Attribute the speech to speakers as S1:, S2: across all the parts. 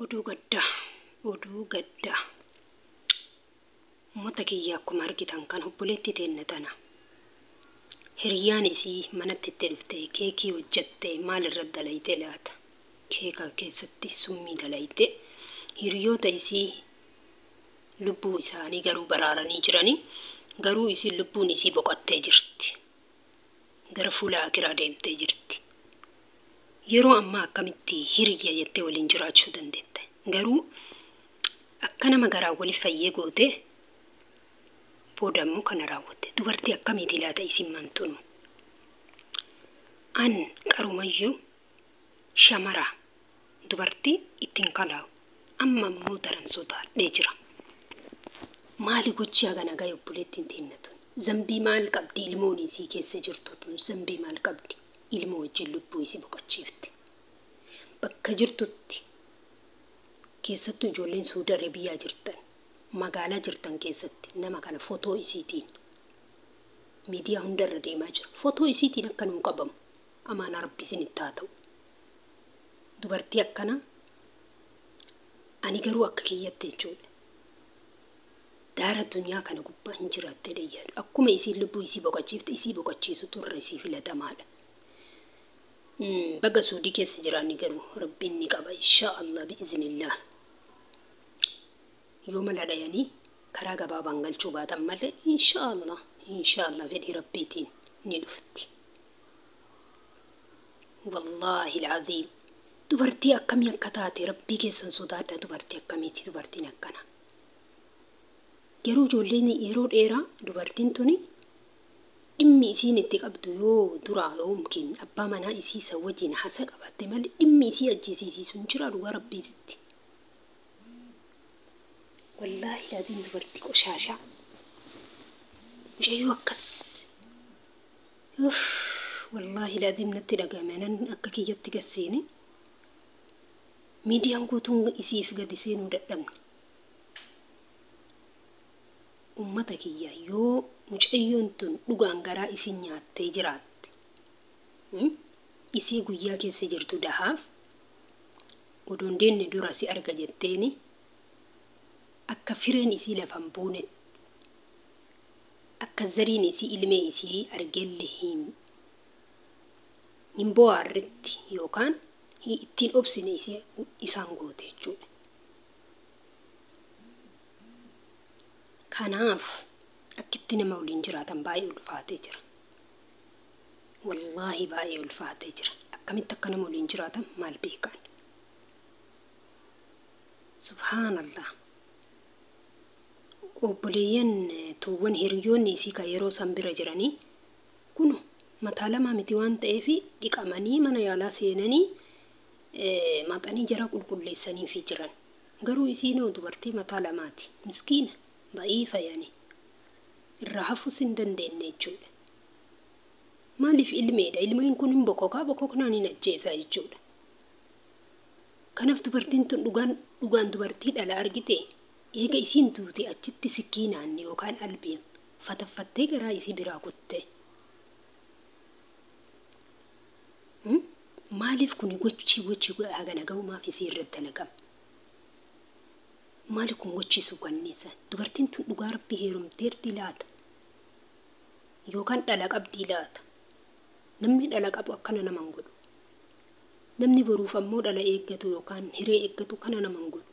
S1: Oduu gaddaa, oduu gaddaa. Uummata kiyya, akkuma argitan kan obboleetti teenna tana. Hiriyyaan isii manatti itti dhufte, keekii hojjatte. Maal irra dalayte laata? Keeka keessatti summii dalayte. Hiriyoota isii lubbuu isaanii garuu baraaranii jiranii, garuu isiin lubbuun isii boqottee jirti. Gara fuula akiraa deemtee jirti. Yeroo ammaa akkamitti hiriyya jettee waliin jiraachuu dandeette? Garuu akka nama garaa waliif fayyee goote, booda immoo kana raawwatte. Dubartii akkamiiti laata isin mantunu? An qarumayyuu shamara dubartii ittiin kalaa'u, amma immoo daran sodaadhee jira. Maali gochi hagana gahe obboleettiin teenna tun? Zambii maal qabdi ilmoon isii keessa jirtu tun? Zambii maal qabdi? Ilmoo wajjin lubbuu isii boqochiifte. Bakka jirtutti, keessattuu ijoolleen Suudi Arabiyaa jirtan, magaalaa jirtan keessatti, nama kana fotoo isiitiin miidiyaa hundarra deemaa jira. Fotoo isiitiin akka nuu qabamu amaanaa Rabbi isinitti haa ta'u. Dubartii akkana ani garuu akka kiyyatti jechuudha. Daara addunyaa kana gubbaa hin jiraattee dheeyyaadhu. Akkuma isiin lubbuu isii boqochiifte, isii boqochiisutu irra isii filatamaadha. Baga Suudii keessa jiraanni garuu Rabbiin ni qaba, insha Allah, bi'iznillah. Yoo mala dhayanii karaa gabaabaan galchuu baatan malee, insha Allah, insha Allah, fedhii Rabbiitiin ni dhufti. Wallaahi alcaziim. Dubartii akkamii akka taate Rabbii keessan sodaadha. Dubartii akkamiiti dubartiin akkana? Garuu ijoolleen yeroo dheeraa dubartiin tuni dhimmi isiin itti qabdu yoo duraa yookiin abbaa manaa isii isa wajjin hasa qabaatte malee, dhimmi isii ajjeesiisiisu hin jira dhugaa Rabbiititti. Wallaahi laatiin dubartii qoshaashaa. Mucayyoo akkas. Uff, wallaahi laatiin natti dhagahame nan akka kiyyatti gasseene. Miidiyaan guutuun isiif gadi seenuu dadhabne. Uummata kiyya, yoo mucayyoon tun dhugaan garaa isin nyaattee jiraatte, isii guyyaa keessa jirtu dahaaf odoon deenne dura si arga jetteeni, akka fireen isii lafan buune, akka zariin isii ilmee isii argeelle hin bohaarretti yookaan ittiin obsine isii isaan goote jechuudha. Kanaaf akkitti nama waliin jiraatan baay'ee ulfaatee jira. Wallaahi baay'ee ulfaatee jira. Akkamitti akka nama waliin jiraatan maal beekan? Subhaanallah. Obboleeyyan tuuwwan hiriyoonni isii kan yeroo san bira jiranii kun mataa lamaa miti waan ta'eef, dhiqamanii mana yaalaa seenanii maxanii jara qulqulleessaniifi jiran. Garuu isiinoo dubartii mataa lamaati. Miskiina. Da'iifa yani. Irraa hafuus hin dandeenye jechuudha. Maaliif? Ilmeedha. Ilmeen kun hin bokokaa, bokoknaan hin ajjeesaa jechuudha. Kanaaf dubartiin tun dhugaan dhugaan dubartii dhala argite, eega isiin duute achitti sikkiinaan yookaan albiin fataffattee garaa isii biraa kutte. Maaliif kun gochi hagana gahu maaf isii irratti dalagama? Maali kun gochi suukanneessa? Dubartiin tun dhugaa Rabbi heerumteerti laata? Yookaan dhala qabdii laata? Namni dhala qabu akkana nama hin godhu. Namni boruuf ammoo dhala eeggatu yookaan hiree eeggatu kana nama hin godhu.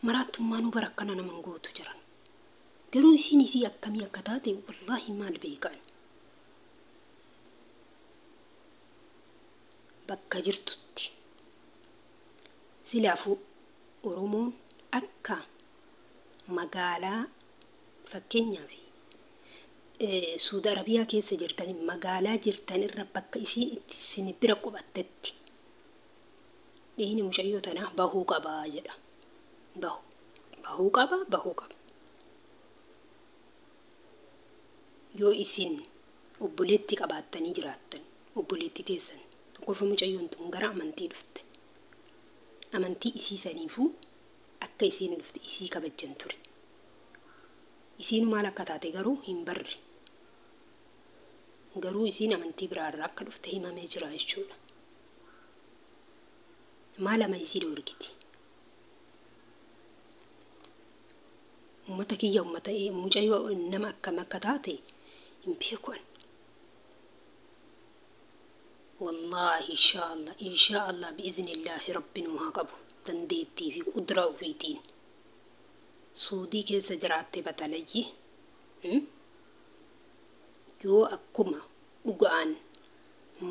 S1: Maraattummaanuu bara akkana nama hin gootu jiran. Garuu isiin isii akkamii akka taate wallaahi maal beekan? Bakka jirtutti. Silaafuu Oromoon akka magaalaa, fakkeenyaaf Suudi Arabiyaa keessa jirtan, magaalaa jirtan irra bakka isiin itti isin bira qubattetti dhiigni mucayyoo tanaa bahuu qabaa jedha. Bahu. Bahuu qaba, bahuu qaba. Yoo isin obboleetti qabaattanii jiraattan, obboleetti teessan tokkoffaa, mucayyoon tun gara amantii dhufte. Amantii isii saniifuu akka isiin dhufte isii kabajjan ture. Isiin maal akka taate garuu hin barre. Garuu isiin amantii biraarraa akka dhufte himamee jira jechuudha. Maal ama isii dhoorgiti? Uummata kiyya, uummata, mucayyoo nama akkam akka taate hin beeku an. Wallaahi, inshaallah, inshaallah, bi'iznillaahi, rabbi nu haa qabu dandeettii fi qudraa ofiitiin. Suudii keessa jiraatte batalayyi yoo akkuma dhugaan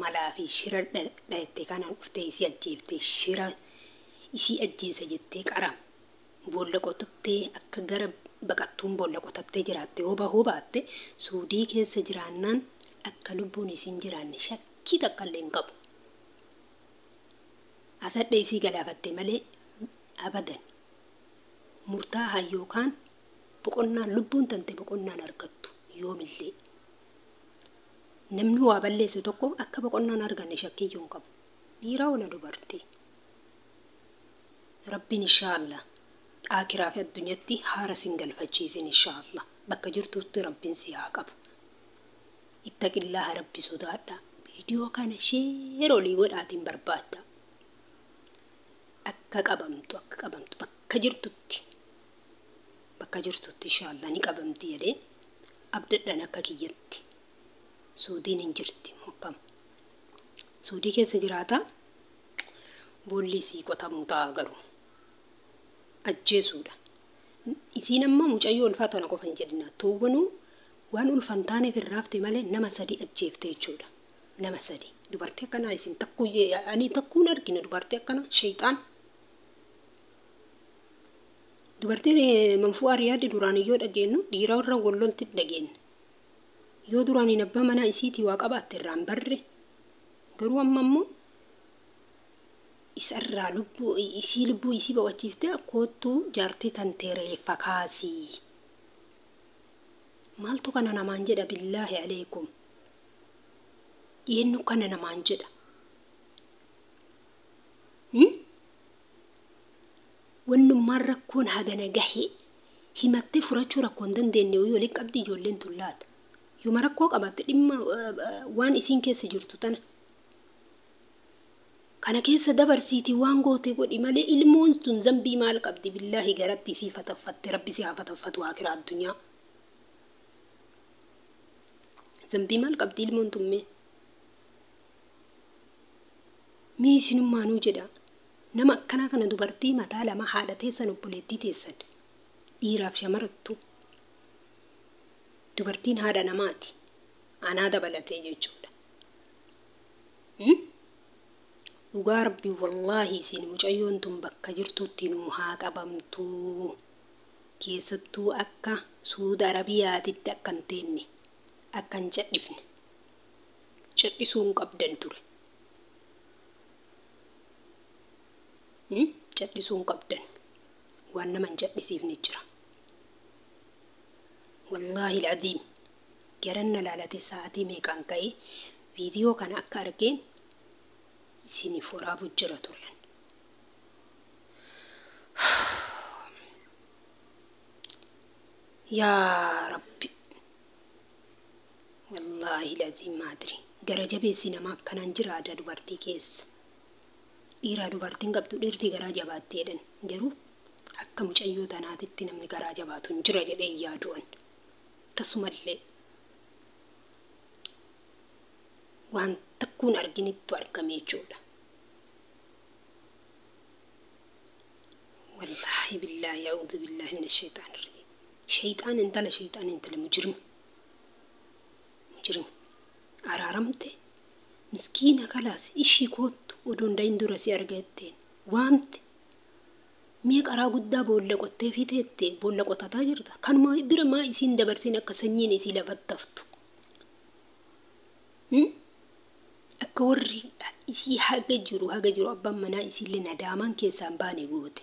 S1: malaa fi shira dhahette kanaan dhuftee isii ajjeeftee, shira isii ajjeesa jettee qara boolla qotattee, akka gara baqattuun boolla qotattee jiraatte yoo bahuu baatte, Suudii keessa jiraannaan akka lubbuun isiin jiraanne shakkii takka illee hin qabu. Asadhe isii galaafatte malee abadan murtaahaa yookaan boqonnaan lubbuun tante boqonnaan argattu yoomillee. Namni waa balleessu tokko akka boqonnaan arganne shakkiyyuu hin qabu. Dhiiraa wala dubartii. Rabbiin inshaallah aakiraa fi addunyaatti haara sin galfachiisin inshaallah. Bakka jirtutti rabbiin si haa qabu. Ittaqillaaha, rabbi sodaadha. Viidiyoo kana share olii godhaatiin barbaadda. Akka qabamtu, akka qabamtu, bakka jirtutti, bakka jirtutti inshaallah ni qabamti jedhee abdadhan akka kiyyatti. Suudiin hin jirti akkam. Suudii keessa jiraata, boolli isii qotamuu ta'a garuu ajjeesuudha. Isiin amma mucayyoo ulfaa tana qofa hin jedhina. Tuubanuu waan ulfan taaneef irraafte malee nama sadi ajjeefte jechuudha. Nama sadi. Dubartii akkanaa isin takkuu, ani takkuun argine dubartii akkana sheexaan. Dubartiin manfu'aa riyaadii duraan yoo dhageenyu dhiira irra wallolti dhageenya. Yoo duraaniin abbaa manaa isiitii waa qabaatte irraan barre, garuu amma immoo isarraa lubbuu isii, lubbuu isii boqochiiftee koottuu jaartii tantee reeffa kaasii. Maaltu kana namaan jedha, billaahi aleekum? Eenyu kana namaan jedha? Wannummaan rakkoon hagana gahe himattee furachuu rakkoo hin dandeenye wayii waliin qabdi ijoolleen tun laata? Yooma rakkoo qabaatte dhimma waan isiin keessa jirtu tana kana keessa dabarsiitii waan goote godhi malee, ilmoon tun zambii maal qabdi? Billaahi, garatti isii fataffatte, rabbi si haa fataffatu akiraa addunyaa. Zambii maal qabdi ilmoon tun mee? Mee isinummaanuu jedha. Nama akkanaa kana, dubartii mataa lama, haadha teessan, obboleettii teessan, dhiiraaf shamarattu. Dubartiin haadha namaati. Anaa dabalatee jechuudha. Dhugaa rabbi, wallaahi, isin mucayyoon tun bakka jirtutti nu haa qabamtu. Keessattuu akka Suuda Arabiyaatitti akka hin teenne, akka hin cadhifne. Cadhisuu hin qabdan ture. Cadhisuu hin qabdan. Waan nama hin cadhisiifne jira. Wallaahi al'adiim. Garanna laalate sa'aatii meeqaan ka'ee viidiyoo kana akka argeen isiniif waraabu jira turen. Yaa Rabbi. Wallaahi laziim maadri. Gara jabeessi namaa akkanaan jira aadaa dubartii keessa. Dhiiraa dubartiin qabdu dhiirti garaa jabaattee jedhan, garuu akka mucayyoo tanaatitti namni garaa jabaatu hin jira jedhee yaadu'an. Tasumallee waan takkuun arginittu argame jechuudha. Wallaahi billaahi, a'uudhu billaahi mina shayxaan rajiim. Shayxaan intala, shayxaan intala mujrima. Mujrima. Araaramte miskiina kalaas ishii koottu odoon dahin dura si arga jetteen waamte. Mee qaraa guddaa boolla qottee fi teette boolla qotataa jirta. Kanuma bira maa isiin dabarsin akka sanyiin isii lafatti haftu? Akka warri isii haga jiru abbaan manaa isiillee nadaamaan keessaan baane goote.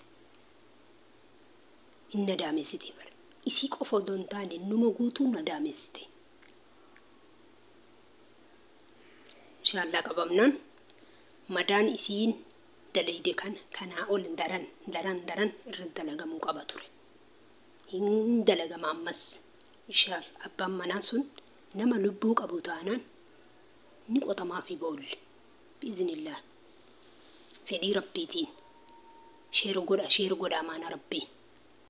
S1: Hin nadaamessite bara. Isii qofa odoo hin taane numa guutuu nadaamessite. Inshaallah qabamnaan madaan isiin dalayde kana kanaa ol daran daran daran irra dalagamuu qaba ture. Hin dalagama ammas. Inshaallah abbaan manaa sun nama lubbuu qabu taanaan ni qotamaa fi boolli. Biiznillah. Fedhii rabbiitiin. Share godha, share godha, amaana rabbii.